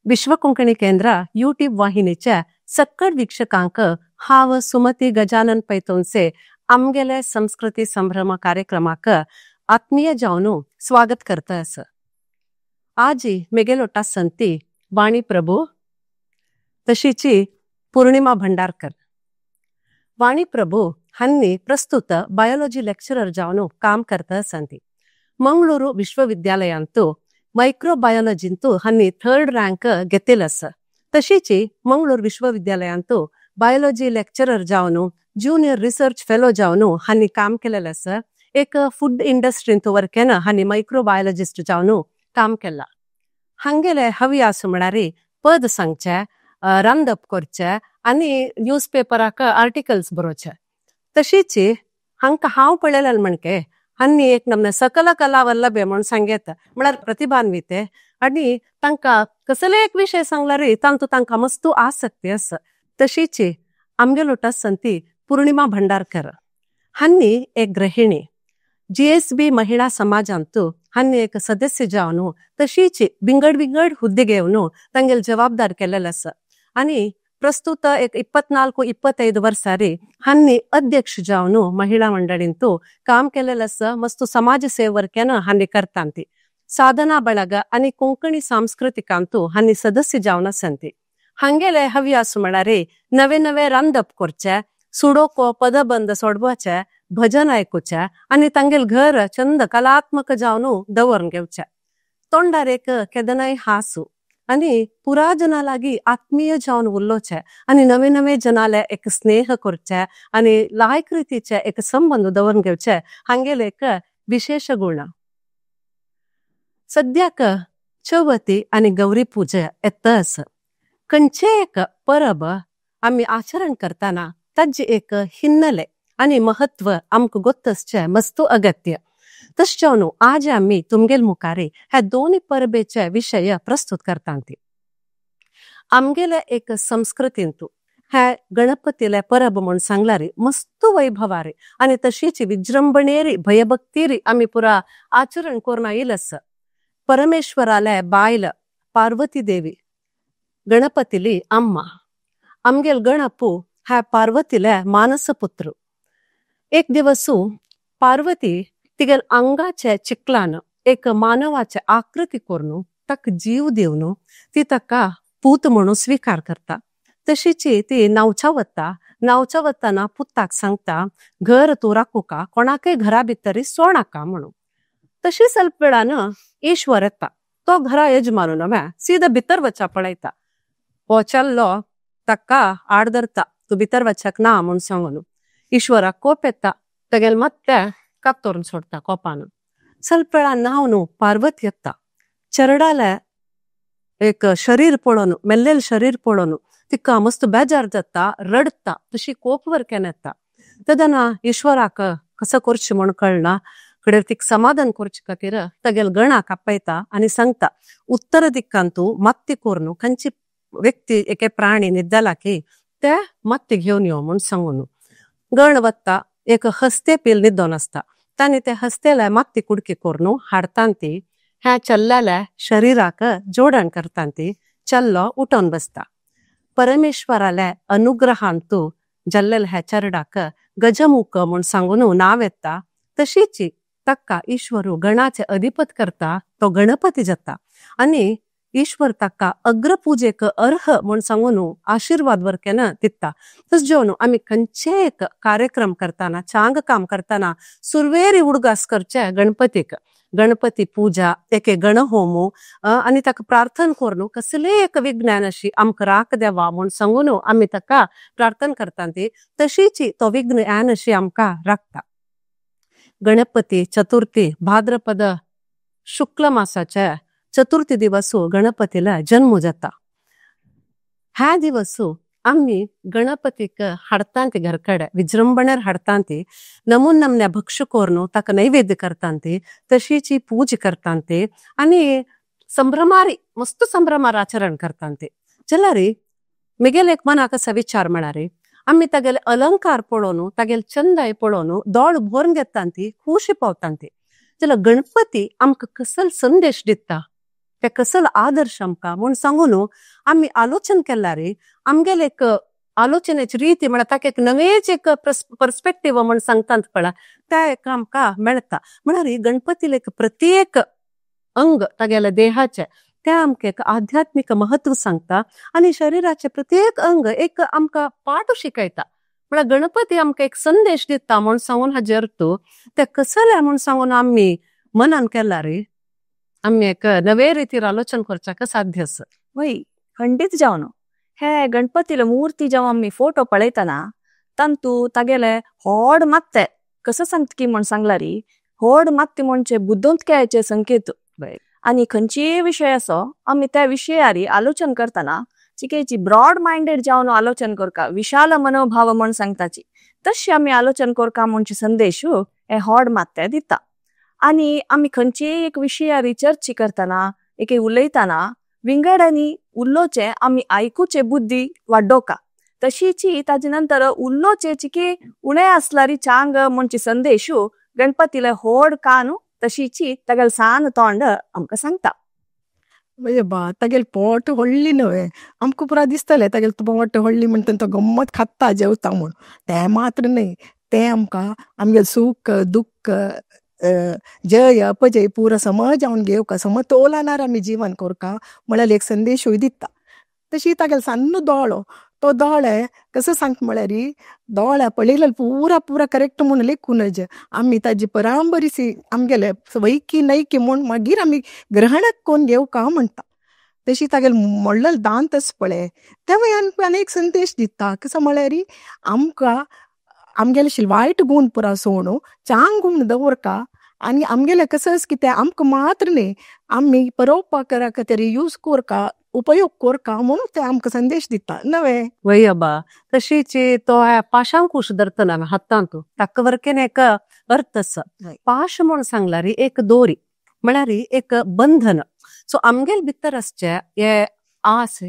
विश्व कोंकणी केंद्र यूट्यूब वाहिनीच्या सक्कड वीक्षकांक हांव सुमती गजानन पैतोनसे आमगेले संस्कृती संभ्रम कार्यक्रमाक आत्मीय जावनु स्वागत करता आसा। आजी मेगेलोटा संती वाणी प्रभु तशीची पूर्णिमा भंडारकर। वाणी प्रभु हांनी प्रस्तुत बायोलॉजी लेक्चरर जावनु काम करता संती। मंगळूरू विश्वविद्यालयांतु मायक्रोबायोलॉजींतु हांनी थर्ड रँक घेतिल आसा। तशीची मंगळूर विश्वविद्यालयांतु बायोलॉजी लेक्चरर जावनु ज्युनियर रिसर्च फेलो जावनु हांनी काम केलेलें आसा। एक फूड इंडस्ट्रींतु वर्केन हांनी मायक्रोबायोलॉजिस्ट जावनु काम केला। हांगेले हव्यास म्हळ्यार पद सांगचे, रांदप करचे आनी न्यूज पेपराक आर्टिकल्स बरोवचे। तशीची हांकां हांव पळयलें म्हणके हांनी एक नमने सकल कला वल्लभे म्हूण सांगेत म्हळ्यार प्रतिभान्विते आनी तांकां कसले एक विशय सांगल्यार तांतू तांकां मस्तू आसक्ती आसा। तशीची आमगेलोटा संती पूर्णिमा भंडारकर हांनी एक गृहिणी, जीएसबी महिला समाजांतु हांनी एक सदस्य जावनु तशीची विंगड विंगड हुद्दे घेवनु तांगेल जबाबदार केलेलें आसा। आनी प्रस्तुत एक 24-25 वर्सारी हांनी अध्यक्ष जावनु महिला मंडळींतु काम केलेलें आसा। मस्तू समाज सेवर्केन हांनी करतांती। साधना ಬಳಗ आनी कोंकणी सांस्कृतिकांतु हांनी सदस्य जावन आसंती। हांगेले हव्यास म्हळ्यार नवे नवे रांदप करचे, सुडोको पदबंध सोडवाचे, भजन आयकुचे आनी तांगेल घर छंद कलात्मक जावनु दवरून घेवचे। तोंडार एक केदनाय हासू आनी पुरा जना लागी आत्मीय जावन उलोवचे आनी नवे नवे जनाले एक स्नेह करचे आनी लायक रितीचे एक संबंध दवरून घेवचे हांगेले एक विशेष गुण। सद्याक चवथी आनी गौरी पूजा येता आसा। खंयचे एक परब आमी आचरण करतना ताजे एक हिन्नले आनी महत्व आमकां गोत्त आसचें मस्तू अगत्य। तशें जावन आज आमी तुमगेल मुखार ह्या दोनूय परबेचे विशय प्रस्तुत करतांती। आमगेले एक संस्कृतींतु ह्या गणपतीले परब म्हूण सांगल्यार मस्तू वैभवारी आनी तशीच विजृंभणेरी भयभक्तीरी आमी पुरा आचरण करून आयिल्लें आसा। परमेश्वराले बायल पार्वती देवी गणपतीली अम्मा, आमगेल गणपू ह्या पार्वतीले मानसपुत्र। एक दिवसू पार्वती तिगेल अंगाचे चिकलान एक मानवाचे आकृती करून ताका जीव दिवन ती ताका पूत म्हणून स्वीकार करता। तशीची ती न्हांवच्या वता, न्हांवच्या वतना पुताक सांगता घर तूं राखूका, कोणाकय घरा भितर सोडनाका म्हणून। तशी स्वल्प वेळान ईश्वर येता, तो घरा यजमान न्हय सीधा भितर वचा पळयता। हो चल्लो ताका आड धरता, तूं भितर वचक ना म्हूण सांगून। ईश्वराक कोप येता, तेगेले मात्ते कातरून सोडटा कोपान। स्वल्प वेळान न्हांवन पार्वती येता, चरडाले एक शरीर पळोवन मेल्लेलें शरीर पळोवन तिका मस्त बेजार जाता, रडटा, तशी कोप वरकेन येता। तेन्ना ईश्वराक कसो करचें म्हूण कळना, कडेर तिका समाधान करचे खातीर तागेले गणाक आपयता आनी सांगता उत्तर दिक्कांतू मात्ती करून खंयची व्यक्ती एके प्राणी न्हिदला की ते मात्ती घेवन यो म्हूण सांगून। गण वता, एक हस्ते पील न्हिदोन आसता, तांणी ते हस्तेले मात्ती कुडकी करून हाडटान ती ह्या चल्ल्याल्या शरिराक जोडण करतान ती चल्लो उठोन बसता। परमेश्वराले अनुग्रहांतू जाल्लेल्या ह्या चरडाक गजमुख म्हूण सांगून नांव येता। तशीची ताका ईश्वरू गणाचे अधिपत करता, तो गणपती जाता आनी ईश्वर ताका अग्रपूजेक अर्ह म्हूण सांगून आशिर्वाद वरकेन दिता। तशें जावन आमी खंयचेय एक कार्यक्रम करतना चांग काम करतना सुरवेरी उडगास करचे गणपतीक, गणपती पूजा एके गणहोमू आनी ताका प्रार्थना करून कसलेय एक विज्ञान अशी आमकां राख देवा म्हूण सांगून आमी ताका प्रार्थना करता ती तशीची तो विज्ञान अशी आमकां राखता। गणपती चतुर्थी भाद्रपद शुक्ल मासाच्या चतुर्थी दिवसू गणपतीला जन्म जाता। ह्या दिवसू आमी गणपतीक हाडटांती घरकडे विजृंभणेर हाडटांती नमून नमन्या भक्ष करून ताका नैवेद्य करतांती तशीची पूजा करतांती आनी संभ्रमारी मस्त संभ्रमार आचरण करतांती। जाल्यार मेगेले एक मनाक असो विचार म्हळ्यार आमी तागेले अलंकार पळोवन तागेले चंदाय पळोवन दोळ भरून घेतांती खुशी पावतांती। जाल्यार गणपती आमकां कसलो संदेश दिता, ते कसल आदर्श आमकां म्हूण सांगून आमी आलोचन केला रे आमगेले एक आलोचनेची रीती म्हळ्यार ताका एक नवेच एक पर्स्पेक्टिव म्हूण सांगतात पळय त्या एक आमकां मेळटा। म्हळ्यार गणपतीले एक प्रत्येक अंग तागेले देहाचे ते आमकां एक आध्यात्मिक महत्व सांगता आनी शरिराचे प्रत्येक अंग एक आमकां पाठ शिकयता। म्हळ्यार गणपती आमकां एक संदेश दिता म्हूण सांगून हाजे अर्थ ते कसले म्हूण सांगून आमी मनन केला रे आमी एक नवे रितीर आलोचन करच्याक साध्य आसा। वय खंडीत जावन हे गणपतीले मूर्ती जेव्हा आमी फोटो पळयतना तांतू तागेले होड मात्ते कसं सांगता की म्हूण सांगला री होड मात्ते म्हणजे बुद्धोंतकायेचे संकेत। आनी खंयचीय विशय असो आमी त्या विशयारी आलोचन करतना चिकेची ब्रॉड माइंडेड जावन आलोचन करका विशाल मनोभाव म्हूण सांगताची तशी आमी आलोचन करका म्हणचे संदेश हे होड मात्ते दिता। आनी आमी खंयचीय एक विशयारी चर्चा करतना एक उलयतना विंगड आनी उल्लोचे आमी आयकुचे बुद्धी वाडोका तशीची ताजे नंतर उल्लोचे चिके उणे असलारी चांग म्हणचे संदेश गणपतीले होड कानू तशीची तागेल सान तोंड आमकां सांगता। म्हणजे बा तागेल पोट व्हडली न्हय आमकां पुरा दिसतलें तागेल पोट व्हडली म्हणटा तो गम्मत खाता जेवता म्हूण, तें मात्र न्हय तें आमकां आमगेल सुख दुख्ख जय अपजय पुरा समज जावन घेवका समतोलानार आमी जीवन करका म्हळ्यार एक संदेशूय दिता। तशी तागेल सान्न दोळो तो दोळे कसो सांगता म्हळ्यार दोळे पळयले पुरा पुरा करेक्ट म्हूण लेखून आमी ताजी परांबरीसी आमगेले वैकी नैकी म्हूण मागीर आमी ग्रहण कोन्न घेवका म्हणटा। तशी तागेले मोडलेले दांत आसा पळय तेवूय आनी एक संदेश दिता कसो म्हळ्यार आमकां आमगेले वायट गूण पुरा सोडून चांग गूण दवरका आनी आमगेले कसो कितें आमकां मात्र न्ही आमी परोवपाक तरी यूज करका उपयोग करका म्हणून ते आमकां संदेश दिता नवे। वय बा तशीच तो पाशांकुश धरतना हातांत ताका वरकेन एक अर्थ आसा। पाश म्हूण सांगला रे एक दोरी म्हळ्यार एक बंधन। सो आमगेल भितर आसचे हे आस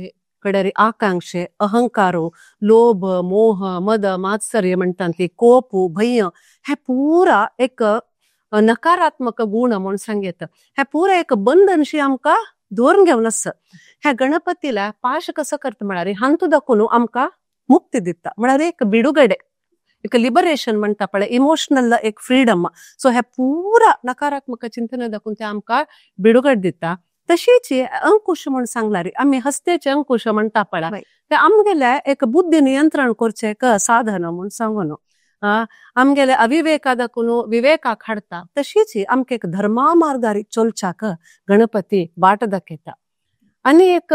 कडेरी आकांक्षे अहंकारो लोभ मोह मद मात्सर्य म्हणटात ती कोप भंय हे पुरा एक नकारात्मक गुण म्हूण सांगता। हे पुरा एक बंधनशी आमकां दवरून घेवन आसा। ह्या गणपतीला पाश कसो करता म्हळ्यार हांतू दाखोवन आमकां मुक्ती दिता म्हळ्यार एक बिडुगडे एक लिबरेशन म्हणटा पळय इमोशनल एक फ्रीडम। सो हे पुरा नकारात्मक चिंतन दाखोवन ते आमकां बिडुगड दिता। तशीच अंकुश म्हूण सांगला रे आमी हस्तेचे अंकुश म्हणटा पळय ते आमगेले एक बुद्धी नियंत्रण करचें एक साधन म्हूण सांगून आमगेले अविवेका दाखोवन विवेकाक हाडटा। तशीच आमकां एक धर्मा मार्गार चलच्याक गणपती वाट दाखयता। आनी एक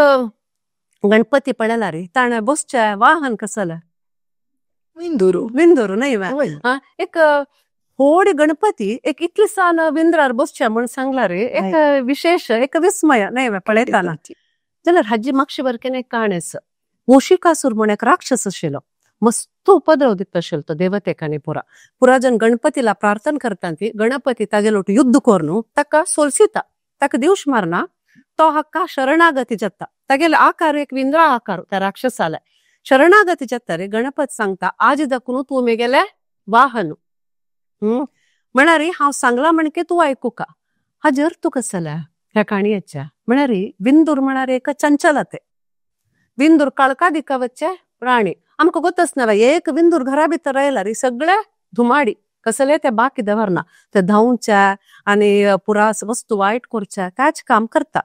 गणपती पळयला रे ताणें बसचें वाहन कसलें विंदुरू विंदुरू न्हय एक होड गणपती एक इतले सान विंद्रार बसचें म्हूण सांगला रे एक विशेष एक विस्मय न्हय पळयतना। जाल्यार हाजी मातशी वरकेन एक काणी आसा। मूषिकासूर म्हूण एक राक्षस आशिल्लो मस्त उपद्रव दिता आशिल्लो तो देवतेक आनी पुरा पुरा जन गणपतीला प्रार्थना करता ती गणपती तागेलो युद्ध करून ताका सोलसिता ताका दिवश मारना तो हाका शरणागती जाता तागेलो आकार एक विंद्रा आकार त्या राक्षसाले शरणागती जाता रे गणपती सांगता आज दाखून तूं मेगेले वाहन म्हळ्यार हांव सांगला म्हणके तूं आयकुका। हाजेर तूं कसल्या ह्या काणयेच्या म्हळ्यार विंदूर म्हळ्यार एक चंचलते विंदूर काळका दिका वच्चे प्राणी आमकां गोतच ना एक विंदूर घरा भितर आयला रे सगळे धुमाडी कसले ते बाकी दवरना ते धांवच्या आनी पुरा वस्तू वायट करच्या त्याच काम करता।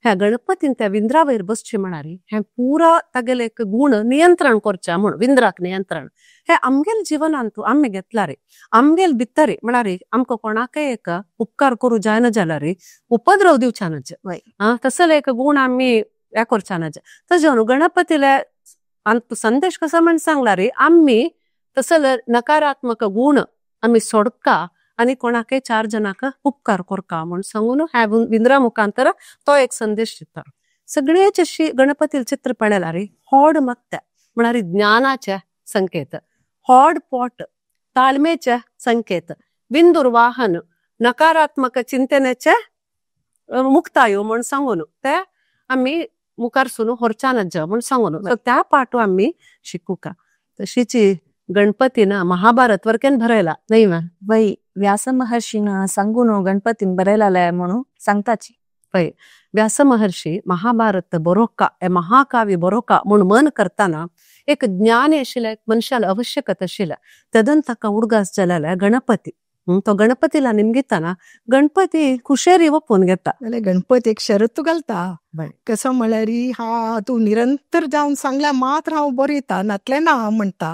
ह्या गणपतीन त्या विंद्रा वयर बसचे म्हळ्यार हें पुरा तागेले एक गुण नियंत्रण करचें म्हूण विंद्राक नियंत्रण हे आमगेल जिवनांत आमी घेतला रे आमगेल भितर म्हळ्यार आमकां कोणाकय एक उपकार करूं जायना जाल्यार उपद्रव दिवच्या नाचे तसले एक गुण आमी हे करच्या नाचे। तशें गणपतीले संदेश कसो म्हण सांगला रे आमी तसले नकारात्मक गुण आमी सोडका आनी कोणाकय चार जणांक उपकार करका म्हूण सांगून ह्या विंद्रा मुखांतर तो एक संदेश दिता। सगळेच अशी गणपतील चित्र पळयला रे होड मत्ते म्हळ्यार ज्ञानाचे संकेत होड पोट ताळमेचे संकेत विंदूर वाहन नकारात्मक चिंतनेचे मुक्तायो म्हूण सांगून ते आमी मुखार सुनू होरच्यान म्हूण सांगून त्या पाटो आमी शिकुका। तशीच गणपतीन महाभारत वरकेन बरयला न्हय मा वय व्यास महर्षीन सांगून गणपतीन बरयला म्हणून सांगताची। वय। व्यास महर्षी महाभारत बरोका हे महाकाव्य बरोका म्हूण मन करताना एक ज्ञान आशिल्लें मनशाल आवश्यकता आशिल्लें तेदन ताका उडगास जालेले गणपती तो गणपतीला निमगिताना गणपती कुशेरी वपून घेता. जाल्यार गणपती एक शरत घालता कसो म्हळ्यार हा तूं निरंतर जावन सांगल्या मात्र हांव बरयता नातलें ना म्हणटा.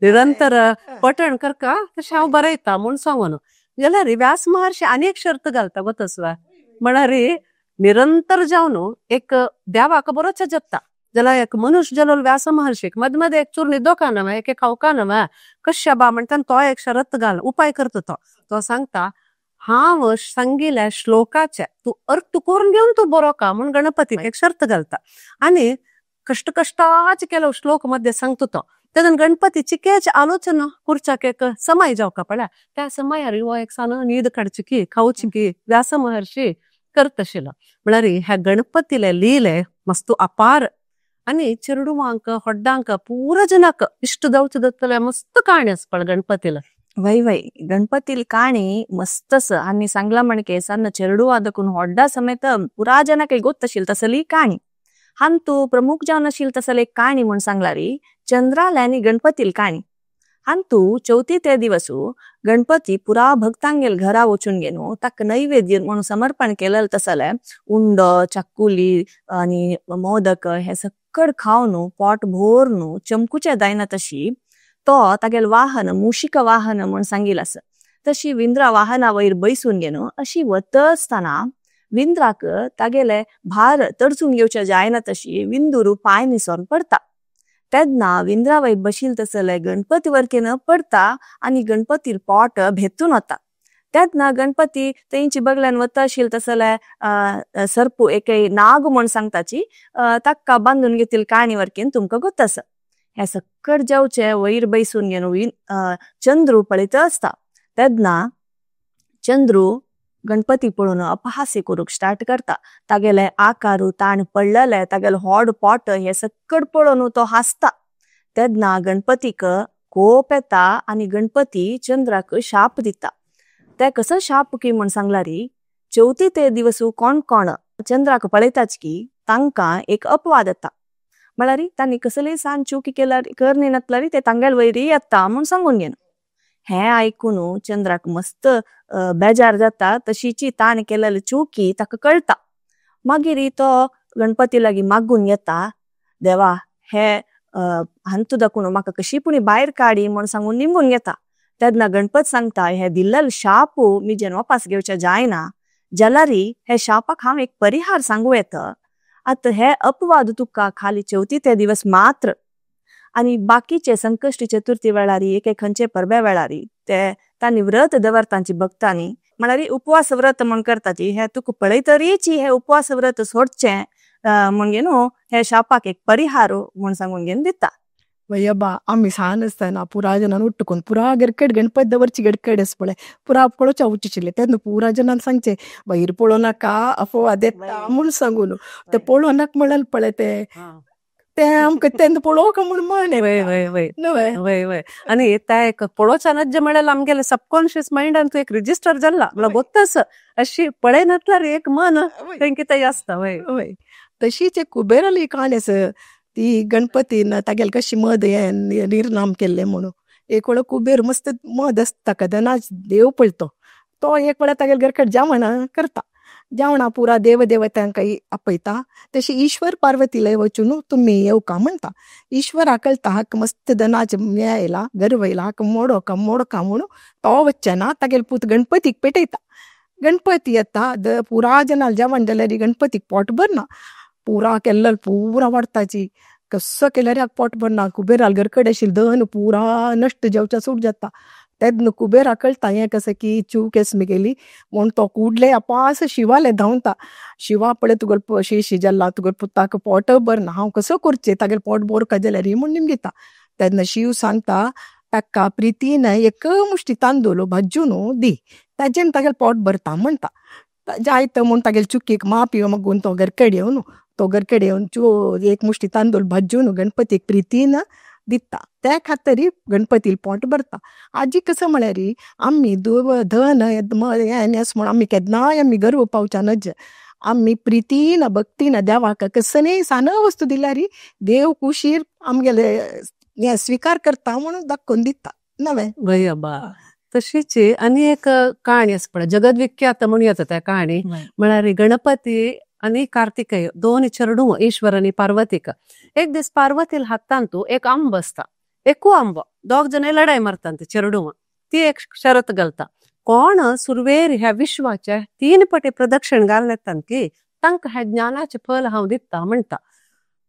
निरंतर पठण करका तशें हांव बरयता म्हूण सांगून जाल्यार व्यास महर्षी आनी एक शर्त घालता गो तसवा म्हळ्यार निरंतर जावन एक देवाक बरोच जपता जाल्यार एक मनुष्य जालो व्यास महर्षीक मद मद एक चूर न्हिदोका न्हय एक खावका न्हय कश्या बा म्हणटा तो एक शरत घाल उपाय करता तो तो सांगता हांव सांगिल्ल्या श्लोकाचे तूं अर्थ करून घेवन तूं बरोका म्हूण गणपतीक एक शर्त घालता आनी कश्ट कश्टाचे केलो श्लोक मध्ये सांगता तो तेन्ना गणपती चिकेच आलोचना करच्याक एक समय जावका पळय त्या समयार हो एक सान न्हीद काडची की खावची की व्यास महर्षी करत आशिल्लो. म्हळ्यार ह्या गणपतीले लिले मस्तू अपार आनी चेडवांक होड्डांक पुरा जनाक इश्ट जावचे दत्तले मस्त काणी आसा पळय गणपतीला. वय वय गणपतील काणी मस्तस आनी सांगला म्हणके सन्न चेडू होड्डा समेत पुरा जनाक गोत्तशील तसली काणी हांतू प्रमुख जावन आशिल्ली तसली काणी म्हूण सांगलारी चंद्राले आनी गणपतील काणी. हांतू चवथी ते दिवसू गणपती पुरा भक्तांगेल घरा वचून घेवन ताका नैवेद्य म्हणून समर्पण केलें तसले उंडो चक्कुली आनी मोदक हे सक्कड खावन पोट भोरनु चमकुचे जायना तशी तो तागेल वाहन मुशिक वाहन म्हूण सांगिल आसा तशी विंद्रा वाहना वयर बैसून घेवन अशी वता आसतना विंद्राक तागेले भार तडसून घेवचे जायना तशी विंदुरू पांय निसोन पडता. तेन्ना विंद्रा वयर बशील तसले गणपती वरकेन पडता आनी गणपती पोट भेतून वता. तेन्ना गणपती तेंची बगल्यान वता आशिल्ले तसले सर्प एक नाग म्हूण सांगताची ताका बांदून घेतील काणी वरकेन तुमकां गोत आसा. हे सक्कड जावचे वयर बैसून घेवन चंद्रू पळयता आसता तेन्ना चंद्रू गणपती पळोवन अपहास्य करूंक स्टार्ट करता. तागेले आकारू ताण पडलेले तागेले होड पोट हे सक्कड पळोवन तो हासता. तेन्ना गणपतीक कोप येता आनी गणपती चंद्राक शाप दिता. ते कसो शाप की म्हूण सांगलारी चवथी ते दिवसू कोण कोण चंद्राक पळयताच की तांकां एक अपवाद येता म्हळ्यार तांणी कसलीय सान चुकी केल्यार करणी नातल्यार ते तांगेल वयरी येता म्हूण सांगून घेवन हें आयकून चंद्राक मस्त बेजार जाता. तशीची ताणें केलेली चुकी ताका कळटा. मागीर तो गणपती लागीं मागून येता देवा हे हांतू दाखून म्हाका कशी पुणी भायर काडी म्हूण सांगून निमगून घेता. तेन्ना गणपत सांगता हे दिल्लेल शापू मिजेन वापस घेवचे जायना जाल्यार हे शापाक हांव एक परिहार सांगू येता. आतां हे अपवाद तुका खाली चवथी ते दिवस मात्र आनी बाकीचे संकश्टी चतुर्थी वेळार एक खंयचे परबे वेळार ते तांणी व्रत दवरतांची भक्तांनी म्हळ्यार उपवास व्रत म्हूण करताची हे तुका पळयतरीची हे उपवास व्रत सोडचें म्हूण न्हू हे शापाक एक परिहार म्हूण सांगून घेवन दिता. वय बा आमी सान आसतना पुरा जनान उट्टून पुरा गरकड गणपती दवरची गडकड आसा पळय पुरा पळोवच्या उच्च तेन्ना पुरा जनान सांगचे वयर पळोवं नाका अपवाद येता म्हूण सांगून ते पळोवं नाका म्हणल्यार पळय ते ते आमकां तेन्ना पळोवंक म्हूण मन वय वय वय न्हय वय वय आनी ते एक पळोवच्यानच जे म्हळ्यार आमगेले सबकॉन्शियस मायंडान तूं एक रिजिस्टर जाल्ला म्हळ्यार गोत्तस अशी पळयनातल्यार एक मन तें कितें आसता. वय वय तशीच एक कुबेराली काणी आसा ती गणपतीन तागेले कशी मद हे निर्नाम केल्ले म्हणून एक वेळा कुबेर मस्त मद आसता केदनाच देव पळय तो एक वेळा तागेले घरकड जेवणां करता जेवणां पुरा देव देवतांक आपयता तशी ईश्वर पार्वतीला वचून तुमी येवका म्हणटा. ईश्वराक कळटा हाका मस्त दनाच हें आयला गर्व येयला हाका मोडोका मोडका म्हणून तो वच्चे ना तागेले पूत गणपतीक पेटयता. गणपती येता पुरा जनाल जेवण जाल्यार गणपतीक पोट भरना पुरा केल्लो पुरा वाडटाची कसो केल्यार पोट भरना. कुबेराल घरकडेन आशिल्लें धन पुरा नश्ट जावच्या सूट जाता. तेन्ना कुबेराक कळटा हें कशें की चूक आसा म्हगेली म्हूण तो कुडले अपास शिवाले धांवता. शिवा पळय तुगेलो शी जाल्ला तुगेल्या पुताक पोट भरना हांव कसो करचें तागेलें पोट भरका जाल्यार म्हूण निमगिता. तेन्ना शिव सांगता ताका प्रितीन एक मुश्टी तांदूळ भाजून दी ताजेन तागेलें पोट भरता म्हणटा. जायत म्हूण तागेले चुकीक माफी मागून तो घरकडेन येवन तो घरकडेन येवन एक मुश्टी तांदूळ भाजून गणपतीक प्रितीन दिता. त्या खातीर गणपती पोट भरता. आजी कसो म्हळ्यार आमी धन हें म्हूण आमी केन्नाय आमी गर्व पावच्या नज. आमी प्रितीन भक्तीन देवाक कसलेय सान वस्तू दिल्यार देव कुशीर आमगेले हें स्विकार करता म्हणून दाखोवन दिता नवें. वय बा, तशीच आनी एक कहाणी आसा पळय, जगद्विख्यात म्हणून येता त्या कहाणी. म्हळ्यार गणपती आनी कार्तिकेय दोन चेडूं ईश्वर आनी पार्वतीक. एक दीस पार्वतील हातांतू एक आंबो आसता, एकू आंबो, दोग जण लढाई मारतात चेडूं. ती एक शरत घालता, कोण सुरवेर ह्या विश्वाचे 3 पटे प्रदक्षिण घालतात की तांकां ह्या ज्ञानाचे फल हांव दिता म्हणटा.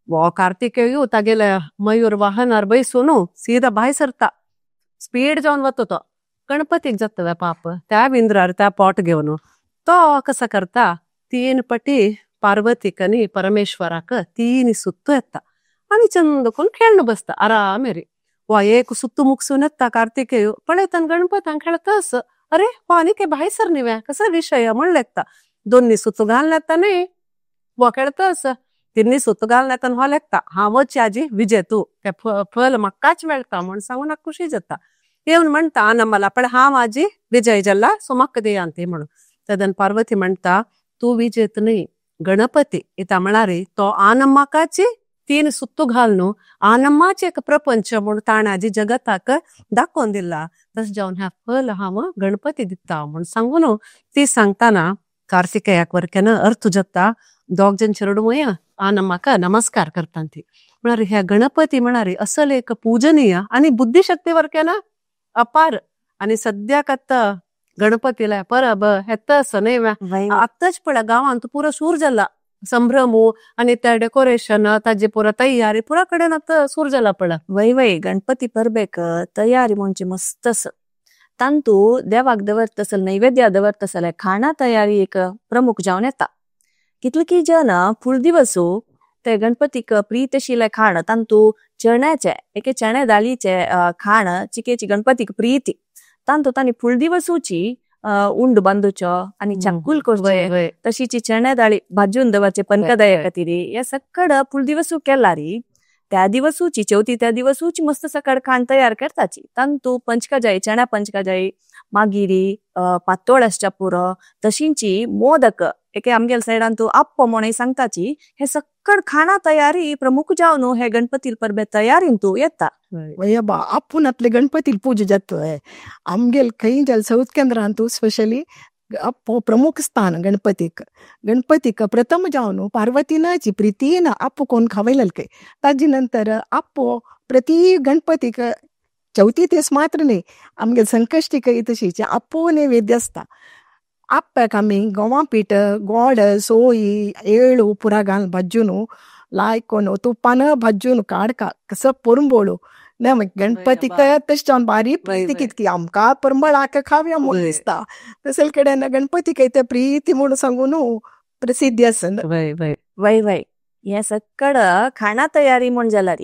वो कार्तिकेय तागेले मयूर वाहनार बैसून सीधा भायर सरता, स्पीड जावन वता तो. गणपतीक जाता पाप त्या विंद्रार त्या पोट घेवन तो कसो करता, 3 पटी पार्वतीक आनी परमेश्वराक 3 सुत्तू येता आनी चंद कोण खेळणं बसता आरामेरी. वा एक सुत्तू मुगसून येता कार्तिकेय, पळयतान गणपतान खेळता असं, अरे वा आनी काय भायर सर न्ही कसो विशय म्हणून लेखता. 2 सुत्तू घालून येता न्ही वा खेळता असं, 3 सुत्तू घालून येता हो लेखता हांवच आजी विजेतू, ते फल म्हाकाच मेळटा म्हूण सांगून खुशी जाता. येवन म्हणटा आनमला पण हांव आजी विजय जाला सो म्हाका दियांती म्हणून. तेदन पार्वती म्हणटा तूं विजेत न्ही गणपती इता म्हळ्यार तो आनम्माकाची 3 सुत्तू घालून आनम्माचे एक प्रपंच म्हूण ताणें आजी जगताक दाखोवन दिला, तशें जावन ह्या फल हांव गणपती दिता म्हूण सांगून ती सांगतना कार्तिकेयाक वरकेन अर्थ जाता. दोग जण चेडूं आनम्माका नमस्कार करता ती. म्हळ्यार ह्या गणपती म्हळ्यार असल एक पूजनीय आनी बुद्धिशक्ती वरकेन अपार. आनी सद्याक आतां गणपतीला परब हेत आसा न्ही, आत्ताच पळय गांवांत पुरो सूर जाला संभ्रम आनी त्या डेकोरेशन ताजी पुरा तयारी पुरा कडेन आतां सूर जाला पळय. वय वय गणपती परबेक तयारी म्हणजे मस्त आसा. तांतू देवाक दवरतसल नैवेद्य दवरतसल खाणा तयारी एक प्रमुख जावन येता. कितलकी जन फुल दिवसू ते गणपतीक प्रीतशील खाण तांतू चण्याचे एके चणे दाळीचे खाण चिकेची गणपतीक प्रीती तांतू तांणी फुल दिवसूची उंड बांदूचो आनी चक्कूल करचे, तशीची चणे दाळी भाजून दवरचे पनकदया खातीर हे सकड फुल दिवसू केलारी. त्या दिवसूची चवथी त्या दिवसूची मस्त सकड खाण तयार करताची. तांतू पंचकाजाई चण्या पंचकाजाई मागिरी पातोळ आसच्या पुरो तशींची मोदक एके आमगेल सायडान तूं आप्पो म्हणून सांगताची. हे सकड खाणा तयारी प्रमुख जावन हे गणपती परबे तयारीन तूं येता. वय बा आपूण आपले गणपती पूजा जाता आमगेल खंय जाल सावथ केंद्रान तूं स्पेशली आप्पो प्रमुख स्थान गणपतीक. गणपतीक प्रथम जावन पार्वतीनाची प्रितीन आप्पो कोण खावयलेल खंय, ताजे नंतर आप्पो प्रति गणपतीक चवथी तेस मात्र न्ही आमगेल संकश्टीकय तशीच आप्पो नैवेद्य आसता. आप्प्याक आमी गोवा पीठ गोड सोय एळू पुरा घालून भाजून लायकोन तुपान भाजून काडका कसो परंबोळू ना गणपतीक तशें जावन बारीक प्रिती कितकी आमकां परंबळाक खावया म्हूण दिसता. तसले कडेन गणपतीक ते प्रिती म्हूण सांगून प्रसिद्धी आसा. वय वय वय वय हे सकड खाणा तयारी म्हूण जाल्यार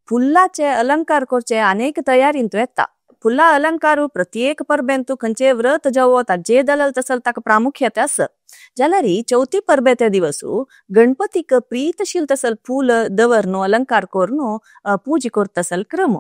फुलाचे अलंकार करचे अनेक तयारींत येता. फुला अलंकारू प्रत्येक परबेंतू खंयचे व्रत जावो ताजे दलल तसल ताका प्रामुख्यते आसा. जाल्यार चवथी परबे त्या दिवसू गणपतीक प्रीतशील तसल फूल दवरनो अलंकार करून पूजा करतसल क्रम.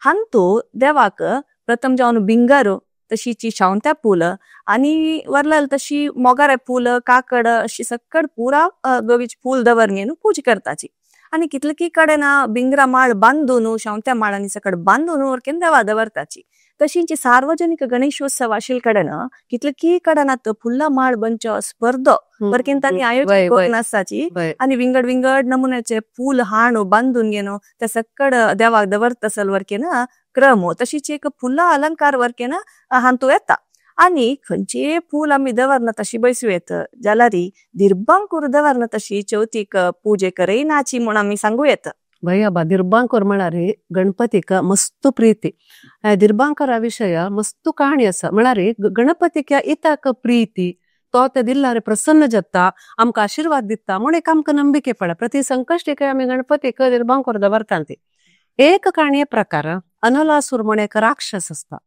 हांतू देवाक प्रथम जावन बिंगारो तशीची शावंत्या फूल आनी वरलाल तशी मोगारे फूल काकड अशी सकड पुरा गोवीची फूल दवरनी पूजा करताची. आनी कितलकी कडेन बिंगरा माळ बांदून शावंत्या माळांनी सकड बांदून वरकेन देवा दवरताची. तशींची सार्वजनिक गणेशोत्सव आशिल्ले कडेन कितलकी कडेन आतां फुलां माळ बनचो स्पर्धो वरकेन तांणी आयोजन करून आसताची आनी विंगड विंगड नमुन्याचे फूल हाणू बांदून घेवन ते सकड देवाक दवरतसल वरकेन क्रम. तशीच एक फुलां अलंकार वरकेन हांतू येता. आनी खंयचे फूल आमी दवरना तशी बैसू येत जाल्यार दिर्बांकूर दवरना तशी चवथीक पूजे करयनाची म्हूण आमी सांगू येता. वय बा दिर्बांकूर म्हळ्यार गणपतीक मस्त प्रीती. दिर्बांकरा विशय मस्त कहाणी आसा. म्हळ्यार गणपतीक इताक प्रीती तो ते दिल्लारे प्रसन्न जाता आमकां आशिर्वाद दिता म्हूण एक आमकां नंबिके पडटा. प्रति संकश्टीक आमी गणपतीक दिर्बांकूर दवरता. एक काणये प्रकार अनलासूर म्हूण एक राक्षस आसता,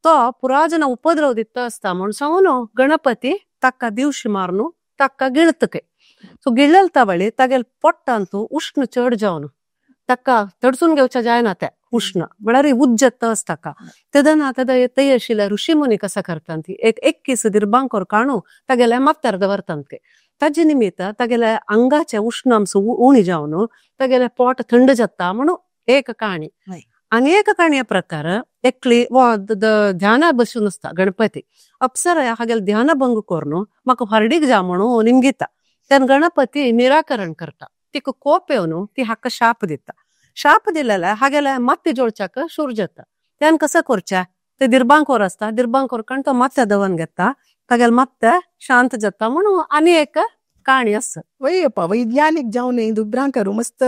तो पुरा जना उपद्रव दिता आसता म्हूण सांगून गणपती ताका दिवशी मारून ताका गिळतके. सो गिळलता वळी तागेल पोट्टांतू उष्ण चड जावन ताका तडसून घेवच्या जायना ते उष्ण म्हळ्यार उज्जत आसता ताका. तेदना तेदा तय आशिल्ल्या ऋषी मुनी कसा करतात ती एक 21 दिर्बांकोर काणू तागेल्या माथ्यार दवरतात ते. ताजे निमित्त तागेले अंगाचे उष्णांश उणी जावन तागेले पोट थंड जाता म्हणून एक कहाणी। आणि एक कहाणी प्रकार एकली ध्यान बसून आसता गणपती अप्सरा हागेले ध्यान भंग करून म्हाका हरडीक जा म्हणून निमगिता तेन्ना गणपती निराकरण करता तिका कोप येवन ती हाका शाप दिता शाप दिलेले हागेले माती जोडच्याक शूर जाता तेन्ना कसं करचे ते दिर्बांकोर आसता दिर्बांकोर कारण तो मात्या दवन घेता तागेले मात्या शांत जाता म्हणून आनी एक कहाणी आसा। वय वैज्ञानिक जावन दुब्रां करूं मस्त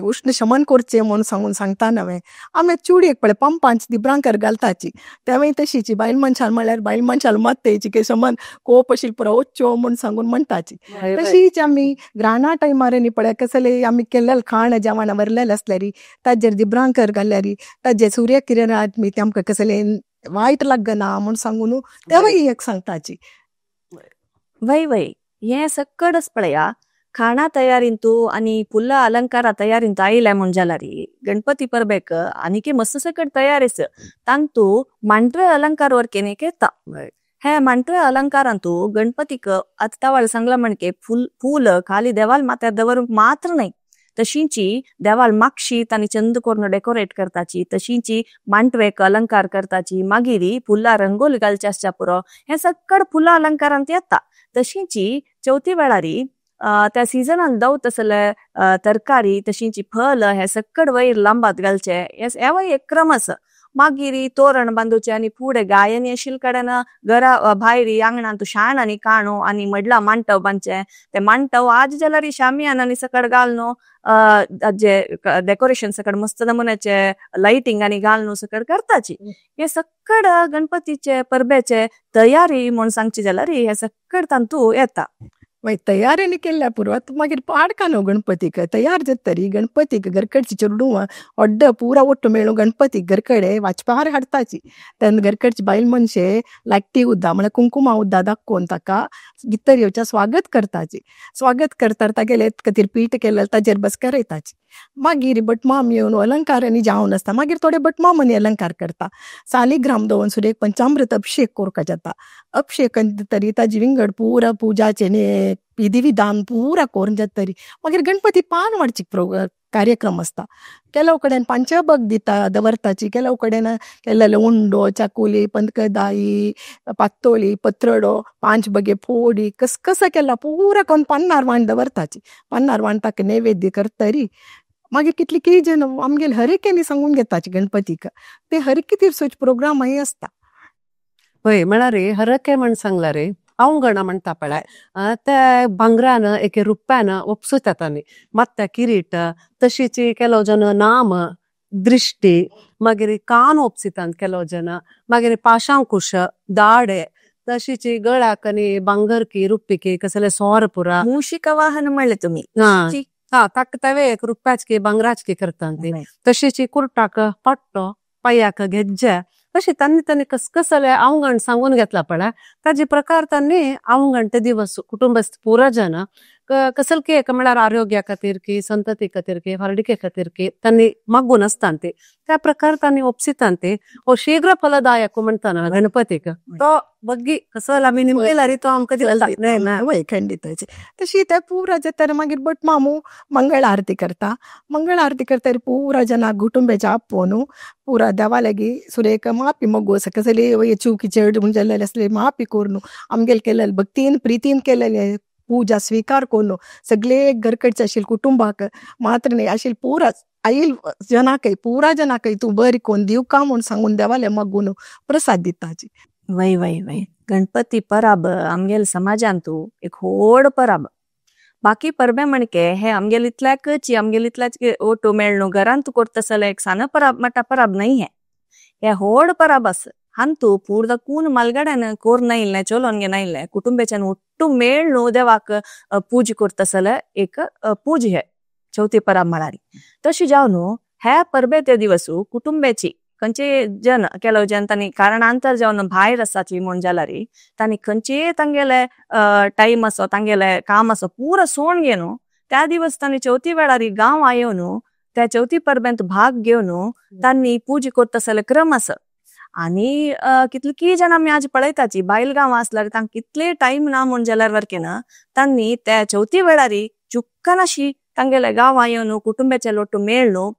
उष्ण शमन करचे म्हणून सांगून सांगता नवे आमी चुडयेक पळय पंपांच दिब्रांकर घालताची तेवूय तशीची बायल मनशान म्हळ्यार बायल मनशान मत्तेची की शमन कोप अशी पुरो वच्च्यो म्हूण सांगून म्हणटाची। तशीच आमी ग्राणा टायमार न्ही पळय कसले आमी केल्लेले खाण जेवण व्हरलेलें आसल्यारी ताजेर दिब्रांकर घाल्यारी ताजेर सूर्य किरणात ते आमकां कसले वायट लागना म्हूण सांगून तेवूय एक सांगताची। वय वय हे सकडच पळया खाणा तयारींतू आणि फुला अलंकारा तयारींतू आयले म्हूण जाल्यार गणपती परबेक आनीक मस्त सकड तयारीस तांतू मांडवे अलंकार वरकेने येता। हे मांडवे अलंकारांतू गणपतीक आतां तवाळ सांगला म्हणके फूल फूल खाली देवाल माथ्यार दवरूंक मात्र न्हय तशींची देवाल मागशी तांणी चंद करून डेकोरेट करताची तशींची मांडवेक अलंकार करताची मागीर फुलां रंगोली घालची आसच्या पुरो हे सकड फुलां अलंकारांत येता। तशींची चवथी वेळारी त्या सिजनान दवत आसले तरकारी तशींची फल हे सकड वयर लांबात घालचे हेवूय एक क्रम आसा। मागीर तोरण बांदूचे आनी फुडें गायन येशील कडेन घरा भायर आंगणांत शाण आनी काणो आनी मडला मांडव बांदचे ते मांडव आज जाल्यार शामियान आनी सकड घालून जे डेकोरेशन सकड मस्त नमुन्याचे लायटिंग आनी घालून सकड करताची। हे सकड गणपतीचे परबेचे तयारी म्हूण सांगची जाल्यार हे सकड तांतू येता। मागीर तयारी केल्ल्या पुरो मागीर पाडका न्हू गणपतीक तयार जातरी गणपतीक घरकडची चेडूं व्हड्ड पुरा ಒಟ್ಟು मेळून गणपतीक घरकडे वाचपार हाडताची तेन्ना घरकडची बायल मनशे लाकटी उद्दा म्हळ्यार कुंकुमा उद्दा दाखोवन ताका भितर येवच्या स्वागत करताची। स्वागत करता तागेले खातीर पीठ केलें ताजेर बसकरयताची। मागीर भटमाम येवन अलंकारांनी जावन आसता मागीर थोडे भटमामांनी अलंकार करता सालिग्राम दवरून सुरेक पंचामृत अभिषेक करपाक जाता अभिषेक तरी ताजी विंगड पुरा पुजाचे विधी विधान पुरा करून जातरी मागीर गणपती पान वाडची कार्यक्रम आसता। ಕೆಲವು कडेन पंचबग दिता दवरताची ಕೆಲವು कडेन केल्लेले उंडो चाकुली पंदकदाई पातोळी पत्रडो पांच बगे फोडी कसकसा केला पुरा करून पन्नार वाण दवरताची पन्नार वाण ताका नैवेद्य करतरी मागीर कितली की जन आमगेले हरेकेनी सांगून घेताची गणपतीक ते हरेके दिवसाचे प्रोग्राम आसता। हय म्हळ्यार हरके म्हण सांगला रे अवंगणा म्हणटा पळय ते भांगरान एके रुप्यान उपसुतात तांणी मात्या किरीट तशीच केलो जन नाम दृष्टी मागीर कान उपसितात केलो जन मागीर पाशांकुश दाडे तशीच गळ्याक आनी भांगरकी रुप्पिकी कसले सोर पुरा मूषिक वाहन म्हणले तुमी हा ताका तवे एक रुप्याचकी भांगराचकी करतात ती तशीच कुर्टाक पट्टो पांयाक घेज्जे अशें तांणी तांणी कसकसले अवंगण सांगून घेतला पळय ताजे प्रकार तांणी अवंगण ते दिवस कुटुंबस्थ पुरा जन कसल की एक म्हळ्यार आरोग्या खातीर की संतती खातीर की हरडिके खातीर की तांणी मागून आसता ती त्या प्रकार तांणी उपसितात ती हो शीघ्र फलदायक म्हणटा ना गणपतीक तो बग्गी कसल आमी निमगेल्यार तो आमकां दिसता ना वय खंडीत तशी ते पुरा जाता मागीर भटमामू मंगळ आरती करता मंगळ आरती करता पुरा जनाक कुटुंबाच्या आपोवन पुरा देवा लागीं सुरेक माफी मगो कसली चुकी चेड जाल्ले आसले माफी करून आमगेले केलेले भक्तीन प्रितीन केलेले पूजा स्वीकार करून सगळे घरकडचे आशिल्ले कुटुंबाक मात्र न्ही आशिल्ले पुरा आयल जनाकय पुरा जनाकय तूं बरी कोन्न दिवका म्हूण सांगून देवाले मागून प्रसाद दिताची। वय वय वय गणपती परब आमगेले समाजांतू एक व्हड परब बाकी परबे म्हणके हे आमगेले इतल्याकच आमगेले इतल्याच ओटो मेळ्ळो घरांत करता जाल्यार एक सान परब म्हणटा परब न्हय हे हे व्हड परब आसा हांतू पूर्द कून मलगड्यान कोर नायिल्लें चलोवन नायिल्लें कुटुंबाच्यान ಒಟ್ಟು मेळ्ळो देवाक पूजा करता जाल्यार एक पूजा हे चवथी परब म्हळ्यार तशें जावन हे परबे ते दिवसू कुटुंबाची खंयचे जन ಕೆಲವು जन तांणी कारणांतर जावन भायर आसाची म्हूण जाल्यार तांणी खंयचेय तांगेले टायम आसो तांगेले काम आसो पुरा सोण घेवन त्या दिवस तांणी चवथी वेळार गांव येवन त्या चवथी परबेंत भाग घेवन तांणी पूजा करता जाल्यार क्रम आसा। आनी कितली जाण आमी आज पळयताची बायल गांव आसल्यार तांकां कितले टायम ना म्हूण जाल्यार वरकेन तांणी त्या चवथी वेळारी चुक्कनाशी तांगेल्या गांवां येवन कुटुंबाचे लोटू मेळ्ळो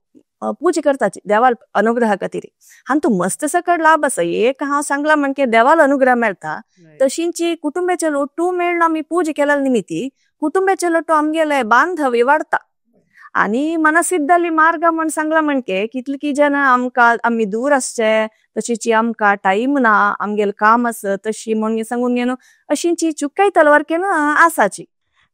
पूजा करताची देवाल अनुग्रह खातीर. हांतू मस्त सकड लाभ आसा. एक हांव सांगला म्हणजे देवाल अनुग्रह मेळटा, तशींची कुटुंबाचे लोटू मेळ्ळो आमी पूजा केल्या निमित्ती कुटुंबाचे लोटू आमगेले बांधव्य वाडता. आनी मनसिद्धाली मार्ग म्हण सांगला म्हणके कितली जण आमकां आमी दूर आसचे तशीची आमकां टायम ना आमगेले काम आसा तशी म्हण सांगून घेवन अशींची चुकाय तलवार केन आसाची.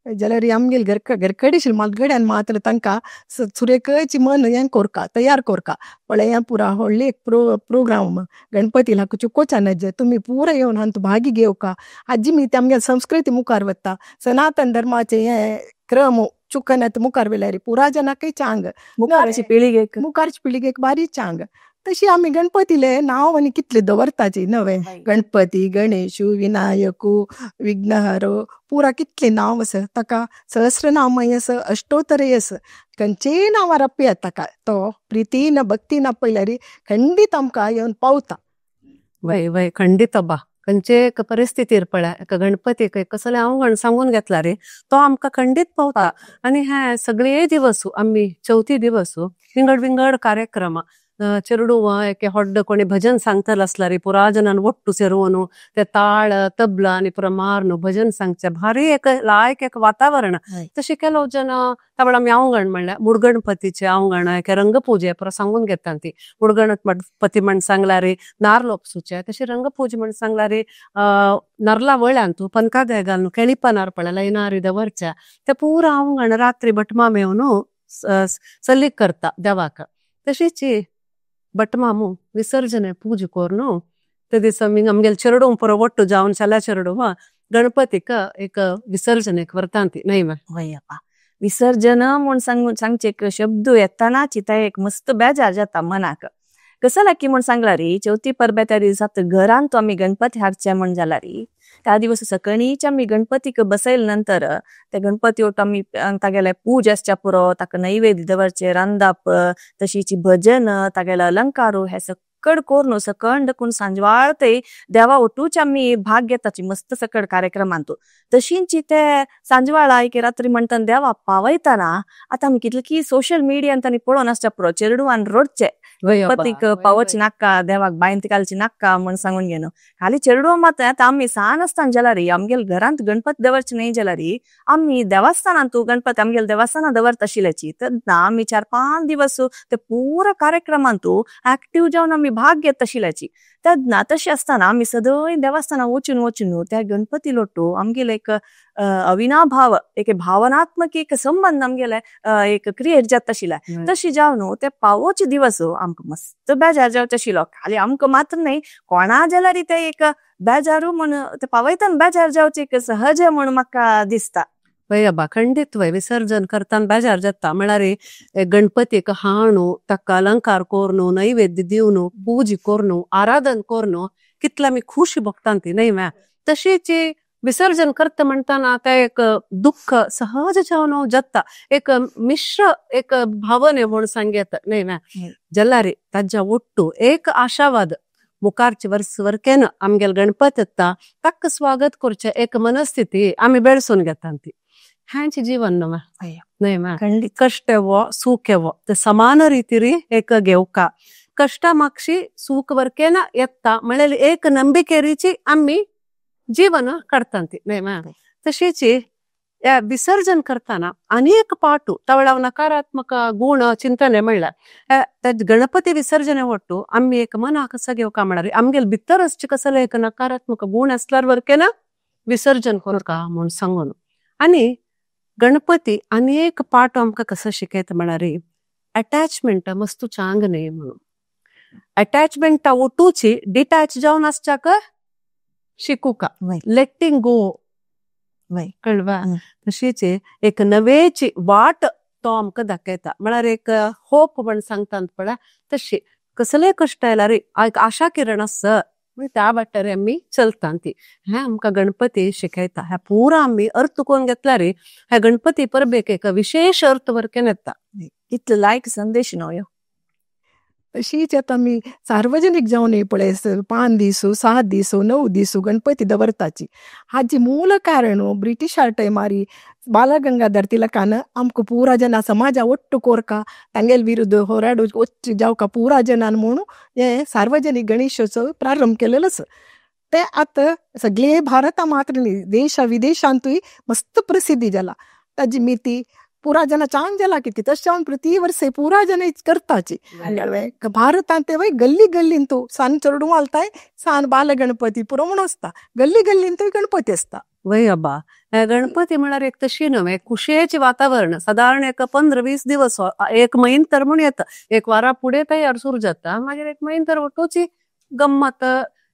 जाल्यार आमगेले घरकडेशील मालगड्यान मात्र तांकां सुरेकची मन हें कोरका तयार कोरका पळया पुरा व्हडली एक प्रोग्राम गणपती लाग चुकोचा नज तुमी पुरा येवन हांतू भागी घेवका. आजी मी ते आमगेले संस्कृती मुखार वता सनातन धर्माचे हे क्रम चुकनात मुखार वेल्यार पुरा जनाकय चांग मुखारची पिळगेक मुखारची पिळगेक बारी चांग. तशी आमी गणपतीले नांव आनी कितले दवरताची नवे गणपती गणेशू विनायकू विघ्नहरो पुरा कितले नांव आसा ताका सहस्रनामय आसा अष्टोत्तरय आसा खंयचेय नांवार आपयात ताका तो प्रितीन भक्तीन आपयल्यार खंडीत आमकां येवन पावता. वय वय खंडीत बा खंयचे एक परिस्थितीर पळय एका गणपतीक कसले अवगण सांगून घेतला रे तो आमकां खंडीत पावता. आनी हे सगळे दिवस आमी चवथी दिवस विंगड विंगड कार्यक्रम चेरडुवा एके होड्ड कोणी भजन सांगतलो आसल्यार पुरा जनान ಒಟ್ಟು ಸೇರುವನು ते ताळ तबला आनी पुरा मारनु भजन सांगचे भारी एक लायक एक वातावरण. तशें ಕೆಲವು जन तावळ आमी अवगण म्हणल्यार मुडगणपतीचे अवगण एके रंगपूजे पुरा सांगून घेता ती मुडगणपती म्हण सांगल्यार नार्ल ओपसूचे तशें रंगपूजे म्हण सांगल्यार नर्ला वळ्यांतू पनकादे घालून केळीपनार पळय लयनारी दवरच्या ते पुरा अवगण रात्री भटमाम येवन सल्लीक करता देवाक. तशीच भटमामू विसर्जने पूजा कोरनु ते दिसा आमगेले चेरडूं पुरो ಒಟ್ಟು जावन शाला चेरडुवा गणपतीक एक विसर्जनेक व्हरता न्हय वय विसर्जन म्हूण सांगचे एक शब्द येताना चिता एक मस्त बेजार जाता मनाक. कसं लागी म्हूण सांगला रे चवथी परबे त्या दिसात घरान तो आमी गणपती हाडचे म्हण जाला रे त्या दिवस सकाळीच आमी गणपतीक बसयले नंतर त्या गणपती ओट आमी तागेले पूजा आसच्या पुरो ताका नैवेद्य दवरचे रांदाप तशीची भजन तागेले अलंकारू हे सकड कोरनु सकंड कोण सांजवाळ ते देवा ओटूच आमी भाग घेताची मस्त सकड कार्यक्रमांतू. तशींची ते सांजवाळा एक रात्री म्हणटान देवा पावयताना आतां आमी कितले की सोशल मिडियान तांणी पळोवन आसच्या पुरो चेरडुवान रडचे गणपतीक पावोची नाका देवाक बायंत घालची नाका म्हण सांगून घेवन खाली चेरडुवा मात आतां आमी सान आसतना जाल्यार आमगेले घरांत गणपती दवरचे न्हय जाल्यार आमी देवस्थानांतू गणपती आमगेले देवस्थानां दवरता आशिल्ल्याची तेन्ना आमी 4-5 दिवस ते पुरा कार्यक्रमांतू एक्टीव जावन आमी भाग घेत आशिल्ल्याची. तेन्ना तशें आसतना आमी सदांय देवस्थानां वचून वचून त्या गणपती लोटू आमगेले एक अविनाभाव एक भावनात्मक एक संबंध आमगेले एक क्रिएट जाता आशिल्ले. तशें जावन ते पावोचे दिवस आमकां मस्त बेजार जावचे आशिल्लो. खाली आमकां मात्र न्हय कोणा जाल्यार ते एक बेजारू म्हण ते पावयतना बेजार जावचे एक सहज म्हण म्हाका दिसता. वय बा खंडीत वय विसर्जन करतना बेजार जाता म्हळ्यार गणपतीक हाणू ताका अलंकार कोरनु नैवेद्य दिवनु पूजा कोरनु आराधन कोरनु कितले आमी खुशी भोगता ती न्हय म्या. तशीच विसर्जन करता म्हणटाना ते एक दुःख सहज जावन जाता एक मिश्र एक भावने म्हूण सांगयेता न्हय म्या. जाल्यार ताज्या ಒಟ್ಟು एक आशावाद मुखारचे वर्स वरकेन आमगेले गणपती येता ताका स्वागत करचें एक मनस्थिती आमी बेळसून घेता ती. ह्यांचे जीवन न्हय म्या. कश्ट येवो सूख येवो ते समान रितीरी एक घेवका कश्टा मागशी सूख वरकेन येता म्हळ्यार एक नंबिकेरीची आमी जीवन काडटा ती न्हय म्या. तशीच विसर्जन करतना अनेक पाटू तवळ नकारात्मक गुण चिंतने म्हणल्यार गणपती विसर्जने ಒಟ್ಟು आमी एक मनाक कसं घेवका म्हळ्यार आमगेले भितर आसचे कसले एक नकारात्मक गुण आसल्यार वरकेन विसर्जन करका म्हूण सांगून. आनी गणपती अनेक पाटू आमकां कसं शिकयता म्हळ्यार अटॅचमेंट मस्तू चांग न्हय म्हणून अटॅचमेंटा ओटूची डिटॅच जावन आसच्याक शिकूका लेटिंग गो कळवा. तशीच एक नवेची वाट तो आमकां दाखयता म्हळ्यार एक होप म्हण सांगता पळय तशी कसले कश्ट आयल्यार एक आशा किरण आसा त्या वाटेर आमी चलता ती. हें आमकां गणपती शिकयता. ह्या पुरा आमी अर्थ कोण घेतल्यार ह्या गणपती परबेक एक विशेष अर्थ वरकेन येता. इतलो लायक संदेश न्हय. तशीच आतां आमी सार्वजनीक जावन पळय 5 दीस 7 दीस 9 दीस गणपती दवरताची। हाजी मूल कारण ब्रिटिशार टायमारी बालगंगाधर तिलकान आमकां पुरा जना समाजा ಒಟ್ಟು कोरका तांगेल विरुद्ध होराडू वच्च जावका पुरा जनान म्हणून हे सार्वजनीक गणेशोत्सव प्रारंभ केलेलो आसा। ते आतां सगळे भारता मात्र न्ही देशा विदेशांतूय मस्त प्रसिद्धी जाला। ताजी मिती पुरा जना चांग जाला किती तशें जावन प्रति वर्से पुरा जन करताची। भारतांत ते वय गल्ली गल्लींतू सान चेडूं घालताय सान बालगणपती पुरो म्हूण आसता, गल्ली गल्लींतूय गणपती आसता। वय अब्बा, गणपती म्हळ्यार एक तशी न्हय खुशयेचें वातावरण। सादारण एक 15-20 दिवस एक म्हयनो तर म्हूण येता, एक वारा फुडें तयार सुरू जाता, मागीर एक म्हयनो तर वटूची गम्मत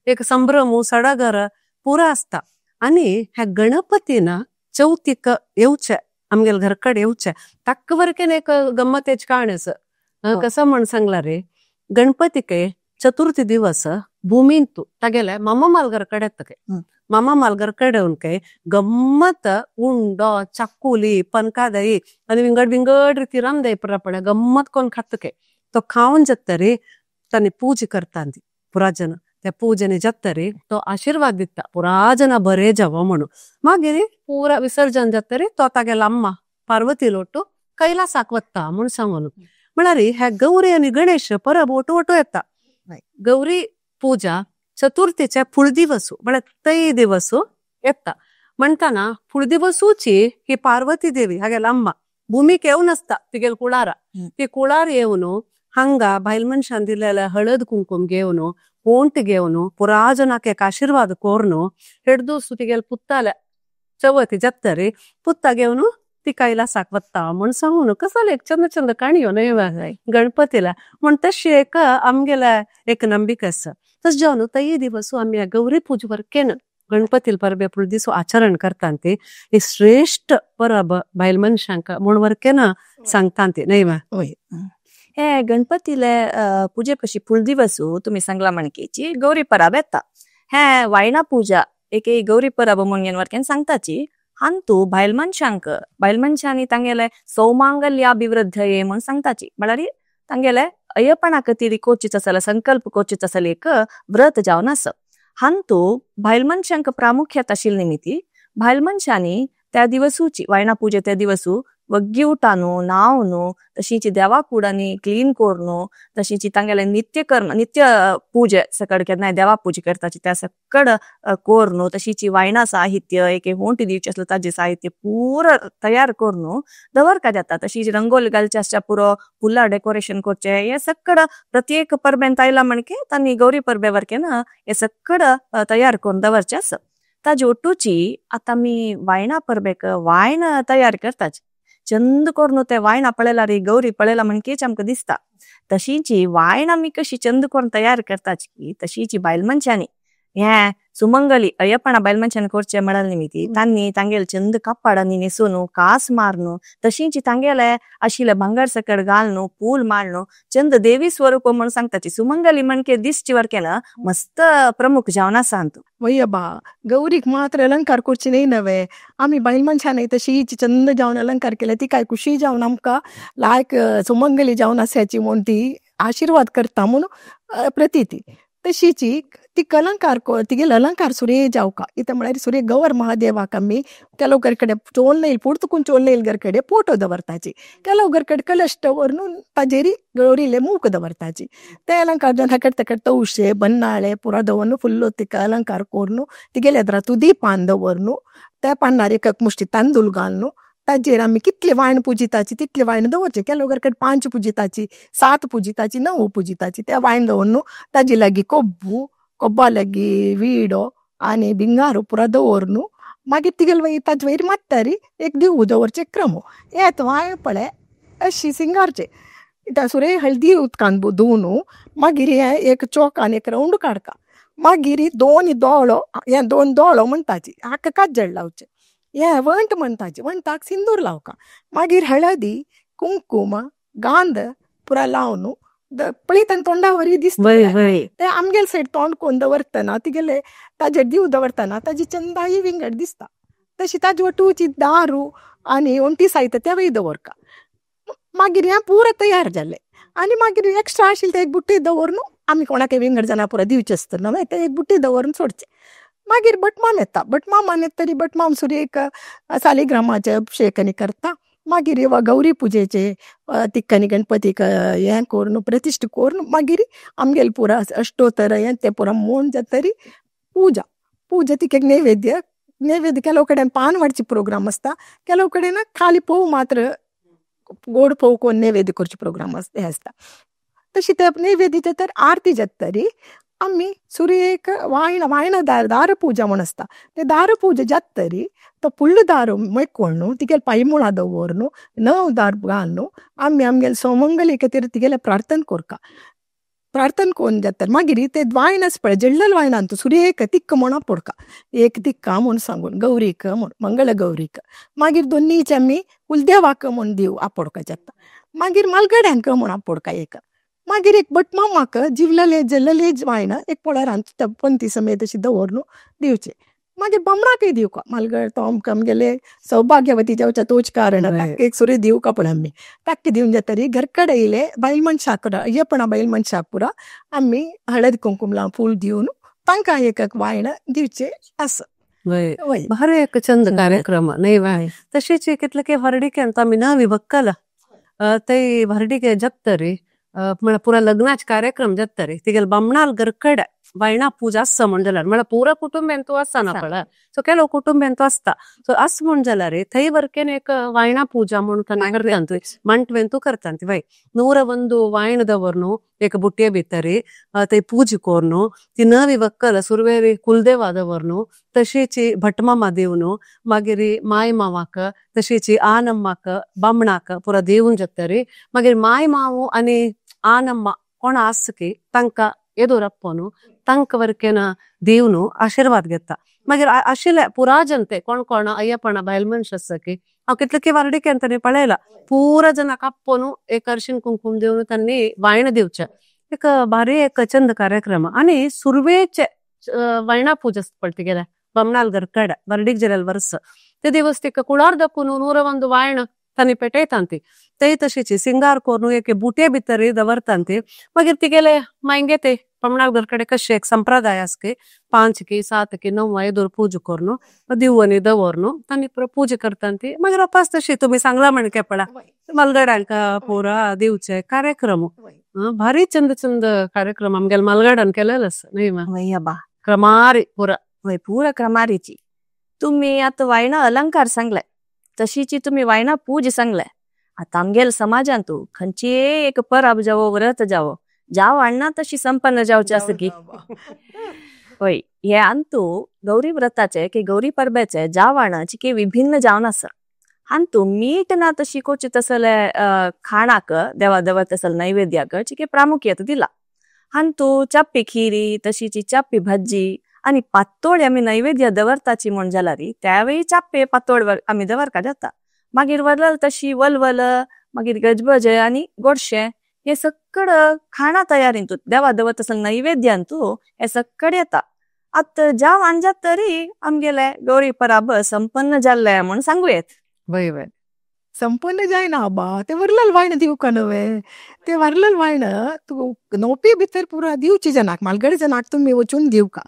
एक संभ्रम सडाघर पुरा आसता। आनी ह्या गणपतीन चवथीक येवचें आमगेले घर कडेन येवचें ताका वरकेन एक गम्मतेची काणी आसा। कसो म्हण सांगला रे, गणपतीक चतुर्थी दिवस भुमींतू तागेले मामा मालगर कडेन येता, मामा मालगर कडेन येवन काय गम्मत उंडो चाकुली पनकादई आनी विंगड विंगड रिती रांदय पुरापणे गम्मत कोण खाता काय तो खावन जाता रे, तांणी पूजा करता ती पुरा जन त्या पूजेने जाता रे तो आशिर्वाद दिता पुरा जना बरे जावो म्हणून। मागीर पुरा विसर्जन जाता रे तो तागेला अम्मा पार्वती लोटू कैलासाक वता म्हूण सांगून। म्हळ्यार ह्या गौरी आनी गणेश परब ओटो ओटो येता। गौरी पूजा चतुर्थीच्या फुलदिवसू म्हळ्यार तय दिवसू येता म्हणटाना फुलदिवसूची ही पार्वती देवी हागेला अम्मा भूमीक येवन आसता तिगेल कुळारा, ती कुळार येवन हांगा बायल मनशान दिलेले हळद कुंकुम घेवन होंट घेवन पुरा जनाक एक आशिर्वाद कोरून हेडदोस तिगेल पुत्ताले चवथी जाता रे पुत्ता घेवन ती कैलासाक वता म्हूण सांगून कसले एक चंद चंद काणयो न्हय गणपतीला म्हूण तशी एक आमगेले एक नंबिका आसा। तशें जावन तय दिवस आमी गौरी पूजा वरकेन गणपतील परबे दिस आचरण करता ते एक श्रेष्ठ परब बायल मनशांक म्हूण वरकेन सांगता ते न्हय मा। हे गणपतीले पूजे पशी फुलदिवसू तुमी सांगला म्हणकेची गौरी परब येता। हे वायना पूजा एक गौरी परब म्हणून वरकेन सांगताची। हांतू बायल मनशांक बायल मनशांनी तांगेले सौमांगल्याभिवृद्धये म्हूण सांगताची, म्हळ्यार तांगेले अय्यपणा खातीर कोचीच आसले संकल्प कोचीच आसले एक व्रत जावन आसा। हांतू बायल मनशांक प्रामुख्यात आशिल्ले निमित्ती बायल मनशांनी त्या दिवसूची वायना पूजे त्या दिवसू वग्गी उठानो न्हावनो तशींची देवा कुडांनी क्लीन करून तशींची तांगेले नित्यकर्म नित्य पूजे सकड केन्नाय देवा पूजा करताची त्या सकड करून तशीची वायना साहित्य एक होंटी दिवची आसलो ताजे साहित्य पुरो तयार करून दवरका जाता। तशीच रंगोली घालचे आसच्या पुरो फुलां डेकोरेशन करचे हे सकड प्रत्येक परबेन आयला म्हणके तांणी गौरी परबे वरकेन हे सकड तयार करून दवरचे आसा। ताजे ओटूची आतां आमी वायना परबेक वायन तयार करताची चंद करून ते वायना पळयला रे गौरी पळयला म्हणकेच आमकां दिसता। तशीची वायन आमी कशी चंद करून तयार करताची तशीची बायल मनशांनी हे सुमंगली अय्यपणा बायल मनशांनी करचे म्हळ्यार निमित्ती तांणी तांगेले चंद कापाडांनी न्हेसून कास मारून तशींची तांगेले आशिल्ले भांगर सकड घालून फूल मारून चंद देवी स्वरूप म्हणून सांगताची सुमंगली म्हणके दिसची वरकेन मस्त प्रमुख जावन आसा हातूंत। वय बा गौरीक मात्र अलंकार करची न्हय नवे आमी बायल मनशांनी तशीच चंद जावन अलंकार केले ती काय खुशी जावन आमकां लायक सुमंगली जावन आसाची म्हूण ती आशिर्वाद करता म्हूण प्रतिती। तशीची ती अलंकार तिगेले अलंकार सुरे जावका इथं म्हळ्यार सुरे गवर महादेवाक आमी ಕೆಲವು घरकडे चोल येईल पुर्तकून चोल येईल घरकडे फोटो दवरताची, ಕೆಲವು घरकडे कलश दवरून ताजेरी गौरीले मूक दवरताची। ते अलंकार जावन हाकट ताकट तवशे बन्नाळे पुरा दवरून फुल्लो तिका अलंकार करून तिगेले एदरातू दीपान दवरून त्या पानार एक मुश्टी तांदूळ घालून ताजेर आमी कितले वायण पुजिताची तितले वायण दवरचे। ಕೆಲವು घरकडे 5 पुजिताची 7 पुजिताची 9 पुजिताची त्या वायण दवरून ताजे लागीं कोब्बू कोब्बा लागीं विडो आनी भिंगारो पुरा दवरून मागीर तिगेले वयर ताजे वयर मात्तारी एक दिवू दवरचे क्रम हे आतां वायण पळय अशी सिंगारचे सुरे हळदी उदकान धुवन मागीर हे एक चोकान एक रावंड काडका, मागीर दोन दोळो हे दोन दोळो म्हणटाची हाका काजळ लावचे, हे वंट म्हणटाची वंटाक सिंदूर लावका, मागीर हळदी कुंकुम गांध पुरा लावन पळयतना तोंडावरी दिसता ते आमगेले सायड तोंड कोण दवरतना तिगेले ताजेर दीव दवरतना ताजी चंदाई विंगड दिसता। तशी ताजे वटूची दारू आनी वण्टी साहित्य तेवूय दवरका। मागीर हें पुरो तयार जालें। आनी मागीर एक्स्ट्रा आशिल्लें तें एक बुट्टी दवरून आमी कोणाकय विंगड जाणां पुरा दिवचें आसता न्हय तें एक बुट्टी दवरून सोडचें। मागीर भटमाम येता, भटमामान येतरी भटमाम सुरयेक सालिग्रामाचे अभिशेक आनी करता, मागीर गौरी पुजेचे तिकानी गणपतीक हें कोरून प्रतिश्ठा कोरून मागीर आमगेले पुरा अश्टोतर हें तें पुरा मोडून जातरी पुजा, पुजा तिका एक नैवेद्य, नैवेद्य केलोव कडेन पान वाडचे प्रोग्राम आसता, केलोव कडेन खाली फोव मात्र गोड फोव कोन्न नैवेद्य करचे प्रोग्राम हें आसता। तशी ते नैवेद्य जातरी आरती जातरी आमी सुरयेक वायण वायण दार पुजा म्हूण आसता, ते दार पुजा जातरी तो फुडलो दारू मेकोळ्णू तिगेले पांय मुळां दवरनू णव दार घालनू आमी आमगेले सौमंगली खातीर तिगेले प्रार्थना कोरका। प्रार्थना कोन्न जातरी मागीर तें वायण आसा पळय जळ्ळेले वायणान सुरयेक तिक्क म्हूण आपोडका, एक तिक्का म्हूण सांगून गौरीक म्हूण मंगळ गौरीक। मागीर दोनीचे आमी कुलदेवाक म्हूण दीव आपोडका जाता, मागीर म्हालगड्यांक म्हूण आपोडका एक, मागीर एक भट मामाक जिवलले जल्लले वायण एक पोळरान पंती समेत अशी दवरनू दिवचे। मागीर बामणाकय दिवका म्हालगड तो आमकां आमगेले सौभाग्यवती जावच्या तोच कारण ताका एक सुरी दिवका पळय आमी, ताका दिवन जातरी घर कडेन येयले बायल मनशाक अय्यपणा बायल मनशाक पुरा आमी हळद कुंकूम लावन फूल दिवन तांकां एक एक वायण दिवचे आसा। वय भारी एक चंद कार्यक्रम न्ही वय। तशेंच कितले की व्हरडिकेन आमी नवी व्हंकल ते व्हरडिके जातरी म्हळ्यार पुरा लग्नाचे कार्यक्रम जातरी तिगेले बामणाल घरकडे वायणा पुजा आसा म्हण जाल्यार म्हळ्यार पुरा कुटुंबेन तूं आसना पळय, सो केलो कुटुंबेन तूं आसता, सो आस म्हण जाल्यार थंय वरकेन एक वायणा पुजा म्हूण करता, मांटवेन तूं करता वय। 101 वायण दवरनू एक बुट्ये भितरी थंय पुजा कोरनू ती नवी व्हंकल सुरवेरी कुलदेवा दवरनू, तशीच भटमामा दिवनू, मागीर माय मावाक, तशीच आनम्माक, बामणाक पुरा दिवन जातरी मागीर माय मावू आनी आनम्मा कोण आसा की तांकां येदोर आपोवनू तांकां वरकेन दिवनू आशिर्वाद घेता। मागीर आशिल्ले पुरा जनते कोण कोण अय्यपणा बायल मनश आसा की हांव कितले की व्हारडिकेन तांणी पळयला पुरा जनाक आपोवनू एक अर्शीन कुंकूम दिवन तांणी वायण दिवचें, एक भारी एक चंद कार्यक्रम। आनी सुरवेचे वायणा पुजा आसता पळय तिगेले बामणाल घरकडे व्हरडीक जाल्यार वर्स ते दिवस तिका कुळार दाखोवन 101 वायण तांणी पेटयता ती, तेय तशीच सिंगार कोरून एक बुटे भितर दवरता ती। मागीर तिगेले मांगे ते बामणाल घरकडे कशे एक संप्रदाय आसा की 5 की 7 की 9 येदोर पुजा करून दिवनी दवरनू तांणी पुजा करता ती। मागीर वापस तशी तुमी सांगला म्हण केपळा मालगड्यांक पुरा दिवचे कार्यक्रम, भारी चंद चंद कार्यक्रम आमगेले मालगड्यान केलेले आसा न्ही मा? वय बा. क्रमारी पुरा. वय पुरा क्रमारीची। तुमी आतां वायणा अलंकार सांगले, तशीची तुमी वायणा पूज सांगले। आतां आमगेले समाजांतू खंयचीय एक परब जावो व्रत जावो जाव आणना तशी संपन्न जावचे आसा की। वय हे अंतू गौरी व्रताचे की गौरी परबेचे जाव आणची की विभिन्न जावन आसा। अंतू मीठ ना तशी कोची तसले खाणाक देवा देवा तसले नैवेद्याक चिके प्रामुख्यत दिला। अंतू चाप्पी खिरी तशीची चाप्पी भाजी आनी पातोळी आमी नैवेद्य दवरताची म्हूण जाल्यार त्यावेळी चाप्पे पातोळ आमी दवरका जाता। मागीर वरल तशी वलवल, मागीर गजबजे आनी गोडशें हे सगळं खाणा तयारींतू देवा दवर तसले नैवेद्यांतू हे सगळं येता। आतां जाव आनजात तरी आमगेले गौरी परब संपन्न जाल्ले म्हूण सांगू येत। वय वय संपन्न जायना बा, ते वरलल वायण दिवका नव्हे, ते वरलल वायण तूं नोपी भितर पुरा दिवचे जनाक मालगडे जनाक तुमी वचून दिवका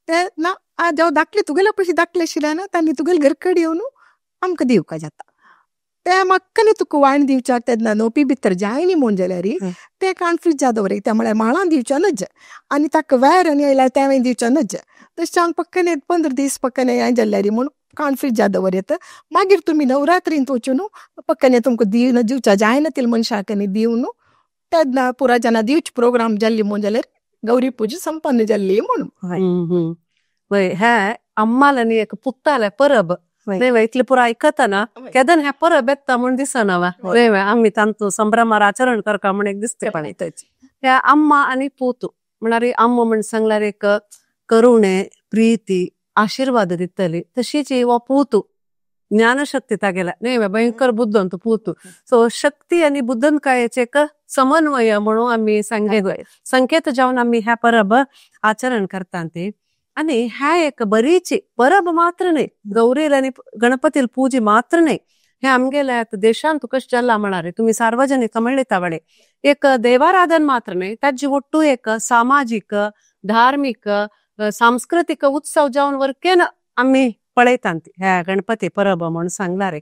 ते ना जावं धाकले तुगेले पयशे धाकले आशिल्ले न्हू तांणी तुगेले घरकडेन येवन आमकां दिवका जाता। ते म्हाका न्ही तुका वायण दिवच्याक तेन्ना नोपी भितर जायनी म्हूण जाल्यार ते काण फ्रिजा दवर त्या म्हळ्यार माळान दिवच्या नज आनी ताका वेर आनी आयल्यार तें दिवच्या नज, तशें हांव पक्कने 15 दीस पक्कने हें जाल्यार म्हूण काण फ्रिजा दवर येता। मागीर तुमी नवरात्रींत वचून पक्कने तुमकां दिवन दिवच्या जायना तितले मनशाक न्ही दिवन तेन्ना पुरा जाणां दिवचे प्रोग्राम जाल्ली म्हूण जाल्यार गौरी पुजा संपन्न जाल्ली म्हणून। वय हे अम्माल आनी एक पुत्ताले परब न्ही वय इतले पुरा आयकतना केदन हे परब येता म्हूण दिसना वा न्ही वय आमी तांतू संभ्रमार आचरण करका म्हूण एक दिसता पळय। ह्या अम्मा आनी पूत म्हळ्यार अम्मा म्हण सांगल्यार एक करुणे प्रिती आशिर्वाद दितली, तशीच हो पूत ज्ञानशक्ती तागेल्या न्ही वय भयंकर बुद्धंत पूत, सो शक्ती आनी बुद्धंतकायेचे एक समन्वय म्हणून आमी सांगले संकेत जावन आमी ह्या परब आचरण करता ती। आनी ह्या एक बरीची परब मात्र न्ही, गौरील आनी गणपतील पूजी मात्र न्ही, हे आमगेले आतां देशांत कशें जाला म्हणारे तुमी सार्वजनीक म्हणले तावळे एक देवाराधन मात्र न्हय, ताजी ಒಟ್ಟು एक सामाजीक, धार्मीक, सांस्कृतीक उत्सव जावन वरकेन आमी पळयतात ह्या गणपती परब म्हूण सांगला रे.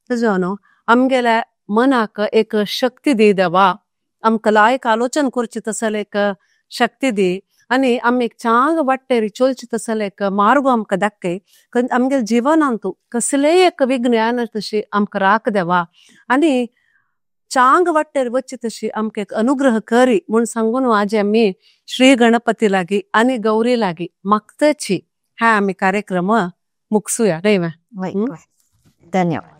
न्हू आमगेल्या मनाक एक शक्ती दी देवा, आमकां लायक आलोचन करची तसले एक शक्ती दी आनी आमी एक चांग वाटेर चलची तसले एक मार्ग आमकां दाखय. आमगेले जिवनांतू कसलेय एक विघ्न येना तशी आमकां राख देवा आनी चांग वाटेर वच्ची तशी आमकां एक अनुग्रह करी म्हूण सांगून आज आमी श्री गणपती लागी आनी गौरी लागी मागताची. हा आमी कार्यक्रम मुगसुया न्हय? धन्यवाद.